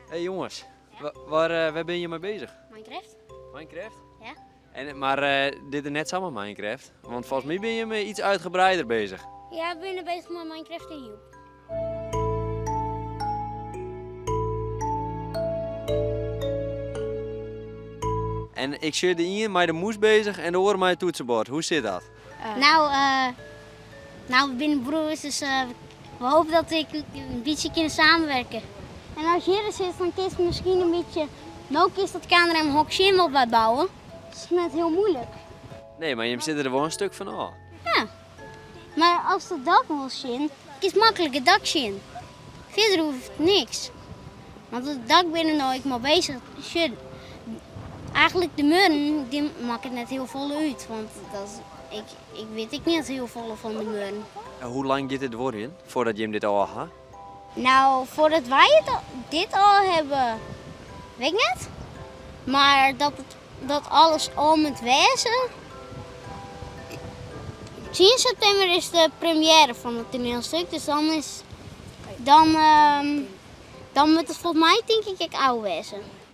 Hey jonges, waar ben je mee bezig? Minecraft? Minecraft? Ja. En, maar dit is net samen Minecraft, want volgens mij ben je me iets uitgebreider bezig. Ja, we zijn bezig met Minecraft en Joep. En ik zit de ien met de moes bezig en de oren met het toetsenbord. Hoe zit dat? Nou, we zijn broers, dus we hopen dat ik een beetje kunnen samenwerken. En als je hier zit, dan kun je misschien een beetje... Nou is dat kan er een hokje wel bij bouwen. Dat is net heel moeilijk. Nee, maar je zit er wel een stuk van af. Ja. Maar als de dak wil zien, is makkelijk het dak zien. Verder hoeft niks. Want het dak binnen nou ik maar bezig. Shit. Eigenlijk de muren, die maken het net heel vol uit. Want dat is, ik weet ik niet heel veel van de muren. En hoe lang gaat dit worden voordat je hem dit al had? Nou, voordat wij dit al hebben, weet ik net. Maar dat alles al moet wezen. 10 september is de première van het toneelstuk, dus dan moet het volgens mij denk ik ook oud wezen.